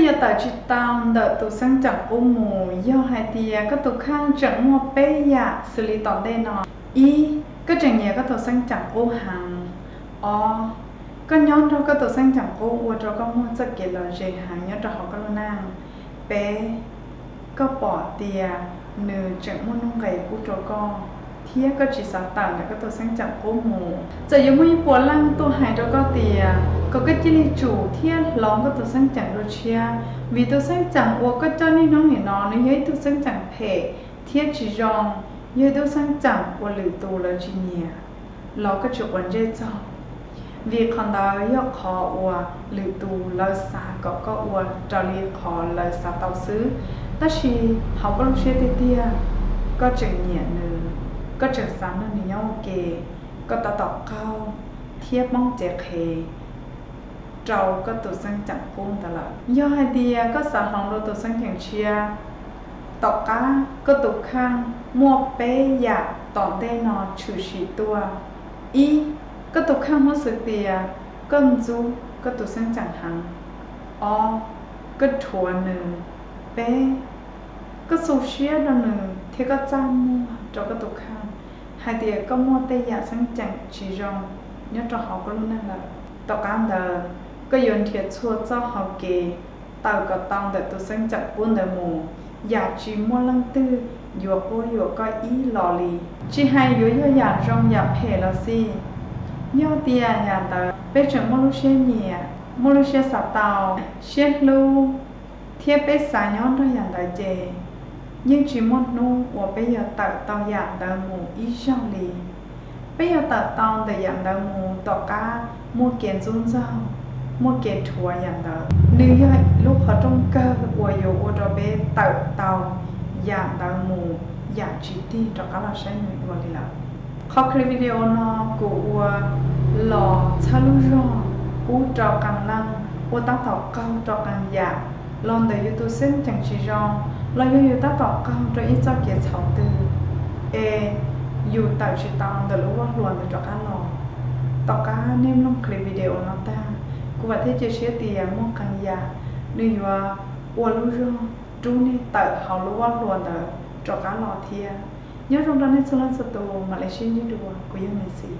Yog tawm tsis tau ntawm tus xeeb ceem qub mus, yog hais tias koj tus kheej tseem muaj peb yam xws li tom ntej no: ib, koj tseem nyiam koj tus xeeb ceem qub heev. Ob, koj nyob nrog koj tus xeeb ceem qub ua rau koj muaj txoj kev lom zem heev nyob rau hauv koj lub neej. Peb, koj pom tias nws tseem muaj nuj nqes pub rau koj, thiab koj tsis xav tawm ntawm koj tus xeeb ceem qub mus. Txawm yuav muaj ib puas leej tuaj hais rau koj tias kom koj cia li tsum thiab hloov koj tus xeeb ceem dua tshiab, vim tus xeeb ceem uas koj coj niaj hnub nim no nws yog ib tug xeeb ceem phem thiab tsis zoo, yog ib tug xeeb ceem uas lwm tus lawv tsis nyiam, los koj tsis quav ntsej txog, vim qhov ntawd yog qhov uas lwm tus lawv xav kom koj ua raws li qhov lawv xav tau xwb. Tab sis hauv koj lub siab tiag tiag, koj tseem nyiam nws, koj tseem xav nrog nws nyob ua ke, koj tab tom qaug thiab poob cev qhev rau koj tus xeeb ceem qub ntawd lawm. Yog hais tias koj xav hloov dua tus xeeb ceem tshiab, tom qab koj tus kheej muaj peb yam tom ntej no tshwm sim tuaj. Ib, koj tus kheej hnov xwv tias koj ntxub koj tus xeeb ceem heev. Ob, koj rhuav nws. Peb, koj xu siab rau nws thiab koj txaj muag rau koj tus kheej hais tias koj muaj tej yam xeeb ceem tsis zoo nyob rau hauv koj lub neej lawm. Tom qab ntawd, koj yuav nrhiav txhua txoj hau kev tawm kom tau ntawm tus xeeb ceem qub ntawd mus, yam tsis muaj leej twg yuav quab yuam koj ib los li, tsis hais yuav yog yam zoo yam phem los xij. Yog tias yam ntawd peb tseem muaj lub siab nyiam, muaj lub siab xav tau, siab hlub, thiab peb xav nyob nrog yam ntawd ces yeej tsis muaj hnub uas peb yuav tawm tau yam ntawd mus ib zaug li. Peb yuav tawm tau ntawm yam ntawd mus tom qab muaj kev ntxub ntxaug, muaj kev rhuav yam ntawd. Nws yog lub qhov rooj kawg uas yuav ua rau peb tawm tau yam ntawd mus yam tsis tig rov qab los saib nws dua li lawm. Qhov clip video no kuv ua los txhawb lub zog pub rau qee leej uas tab tom qaug rau qee yam los ntawm yus tus xeeb ceem tsis zoo, los yog yus tab tom qaug rau ib txoj kev txhaum twg, es yus tawm tsis tau ntawm lub voj hlua ntawd rov qab los. Tom qab nej mloog clip video no tag, kuv vam thiab cia siab tias muaj qee yam nws yuav ua lub zog rub nej tawm hauv lub voj hlua ntawd rov qab los thiab. Nyob zoo rau nej txhua leej txhua tus, mam li sib ntsib dua, kuv yog Maiv Xis.